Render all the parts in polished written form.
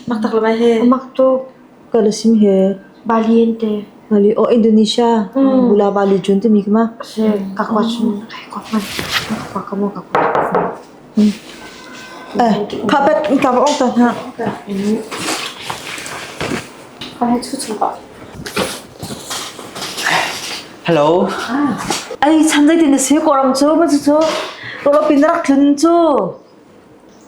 Mak tak lamai he. Mak tu. Ka la sim he. Bali in te. Bali o Indonesia. Bula Bali chun te mi kama. Se ka kwa chun kai kwa man. Ka kwa ka mo ka kwa. Eh, kha pet ka ba ong ta na. Ka he chu chu ba. Hello. Ai chan dai tin se koram chu ma chu chu. Tolo pin rak tlun chu.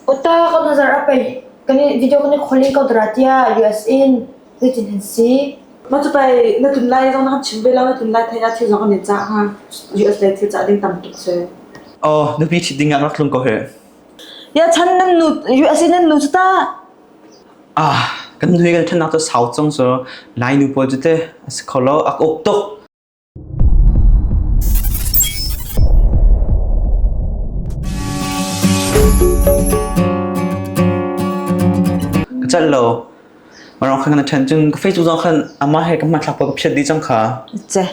Uta ka nazar apai kani video kani calling ko dratia US in zeitin han si. Ma chu pai na tun lai zong na kan chim ve lo na tun lai thai a thil zong kan in ca ha US le thil ca ding tam tuk se. Oh, nupi ṭhit ding ah rak tlung ko he. Ya chan nan nu US in nan nu chu ta. Ah, kan hui kan ṭhennak cu sau cang cu Lai nu pawl cu te a si kho lo ak uk tuk. Ka celh lo. Marong khan na ṭhen cun ka Facebook zong khan amah he ka hmanthlak pawl ka phiat dih cang kha. Ce.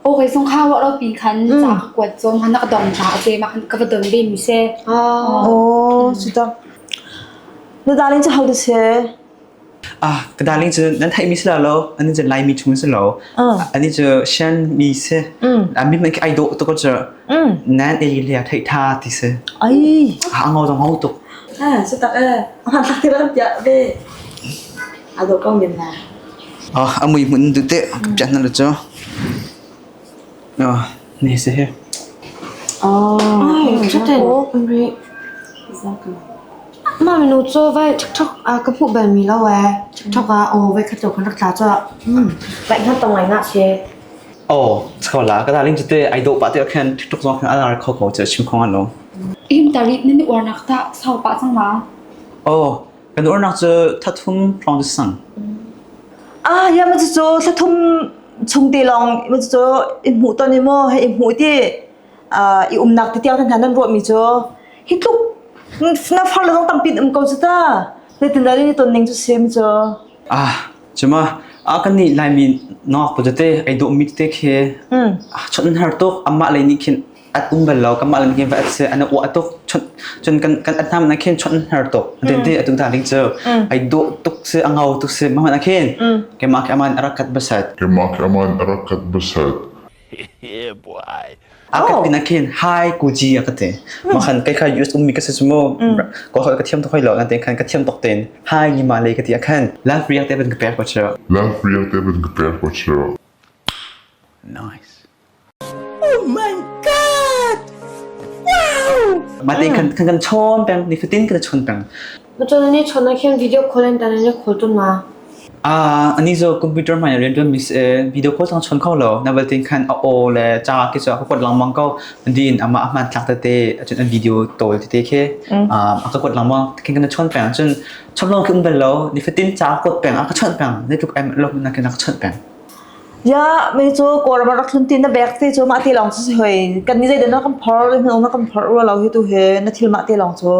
Okay, song kha wa lo pi khan ca ka kuat zong han ka dong ta te ma khan ka va don ve mi se. Oh, suta. Na darling cu ho te se? Ah, ka darling cu nan theih mi si lo, ani cu Laimi chung si lo. Ani cu Shan mi si. A min man khi ai dawh tuk cu. Nan ei le theih tha ti si. Ai. A ngau zong ngau tuk. Ah, si tak eh. Hman tak ti ram tia ve. A dawh ko min na. Ah, a mui hmun du te ka pian na lu cu. Ah, ni si he. Oh. Ai, chutin. Exactly. Mah minu cu vai TikTok ah ka hmuh balmi lo ee. TikTok ah aw vai khat lo kan rak tla cu. Vai hngat tong ngai nga si. Oh, chko la ka darling cu te ai dawh pah te khan TikTok zong khan alar kho ko che chim khong an lo. Im tari nan i uarnak ta sau pah cang ma? Oh, kan uarnak cu thathum hrawng sang. Ah, ya ma cu thlathum chung te lawng ma cu in hmuh ton i maw hei i hmuh ti i umnak ti tiang hna nan ruahmi cu hi tluk na far le zong tampi um ko cu ta zeitin dah ni ton ning cu sim cu ah cuma a kan nih laimi nok pa te ai dawh mi te khi chon har tuk amah lei nih khin at um bal lo kamah lei nih khin va at se ana uah tuk chon chon kan kan at nam na khin chon har tuk den te atu ta ling chu ai dawh tuk se angau tuk se ma na khin kema ke aman arakat basat kema ke aman arakat basat Yeah, boy. A ka pin khin hi kuji a ka te. Ma khan kai kha US ummi ka se mo ko ka thiam to khoi lo nan te khan ka thiam tok ten hi ni ma le ka ti a khan love react te ban ka pek ko che. Love react te ban ka pek ko che. Nice. Oh my god. Wow. Ma te khan khan kan chon peng ni fatin kan chon peng. Cun ni chon na khin video call in tan ni call tun ma. Ah, ani zo computer hmai rian tuan mi video call thang chon kho lo na bal tin khan a aw le cha ki chu ka kot langmang ko din ama a hman thlak tete cun an video tol tete khi a ka kot langmang khin kan chon peng cun chon long khi um bal lo ni fatin cha kot peng a ka chon peng ni tluk em lo na kin a ka chon peng Ya me cu kawlram rak thlun ti na bek te cu mah te lawng cu si hoi kan ni zei na kan phor na kan phor ua lo hi tu he na thil mah te lawng cu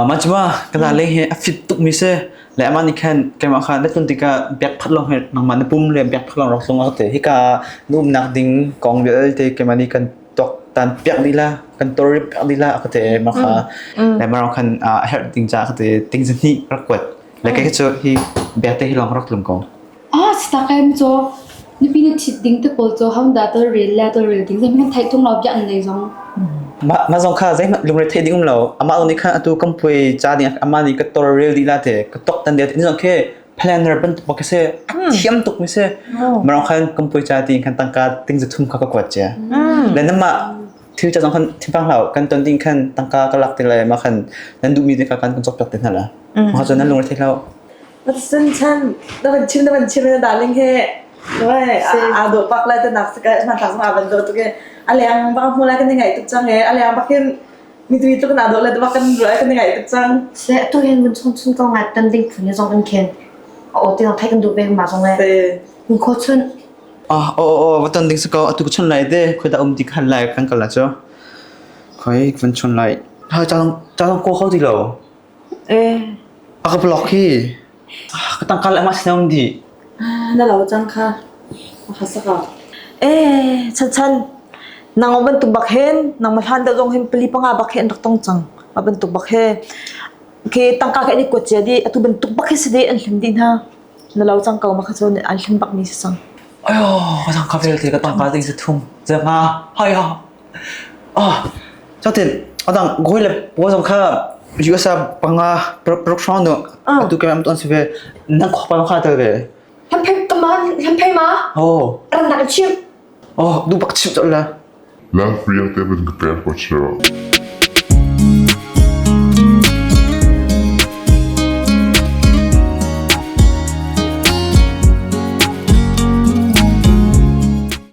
Mah cu ma ka la leng hi a fit tukmi si. Le amah nih khan keimah kha na tlun tikah bag phat lawng hi nangmah na pum le bag phat lawng rak tlung a ka ti. Hika na umnak ding kong vialte keimah nih kan tuak tan piak dih la, kan torip piak dih la a ka ti. Mah kha le mah khan a herh ding caah ka ti ting zahnih rak kuat. Le kei cu hi bag te hi lawng rak tlung ko. Ah, sitakem cu nupi na ṭhit ding te pawl cu hodah tawlrel le tawlrel ding zeihmanh kan theih tung lo bia an nei zong. Mah mah zong kha zeihmanh lungre theih ding um lo. Amah zong nih khan atu kan puai ca ding amah nih ka tawlrel dih la te ka tok tan dih ni zong khi planner bantuk bak si thiam tuk mi si. Marong khan kan puai ca ti khan tangka ting za thum kha ka kuat cia. Le namah thil ca zong khan thimpang hlau kan ton ding khan tangka ka lak ti le mah khan nan duhmi te kha kan kan cawk piak te hna la. Mah cu nan lungre thei hlau. Cun chan na van chim na van chim na darling he Noi aa dawh pak lai te nak sika hmanthlak zong aa van dawh tuk i a leng bak hmu lai kan i ngaih tuk cang e a leng bak hin mitui tuk na dawh le bak kan ruai kan i ngaih tuk cang. Se tu hin vun chung chun ko ngai tan ding phun ni zong in khin a aw ti thai kan duh ve ma zong le hun kho chun Ah oh oh va tan ding si ko atu ka chun lai te khoi da um ti khan lai kan kal la chu khoi van chun lai ha cha cha ko kho ti lo Eh A ka block hi. Ka tangka le amah sin a um dih. Na lo cang kha. A saka. Eh, chan chan. Nang bantuk bak hen, nang ma hlan deuh zong hin pali panga bak he an rak tong cang. Ma bantuk bak he. Ke tangka ke an i kuat cia dih atu bantuk bak hi si dih an hlen dih hna. Na lo cang ko ma kha cun an hlen bak mi si cang. Ayo, ka tangka vialte ka tangka ding si thum. Zanga, hai ha. Ah, chatin adang goi le po zong kha USA panga prok hrang nu atu ke am ton si ve nang khok pa kha tel ve. Lam phei ka ma lam phei ma. Oh. Ran nak chim. Oh, du bak chim chol la. Lal riang te van ka per ko chiah.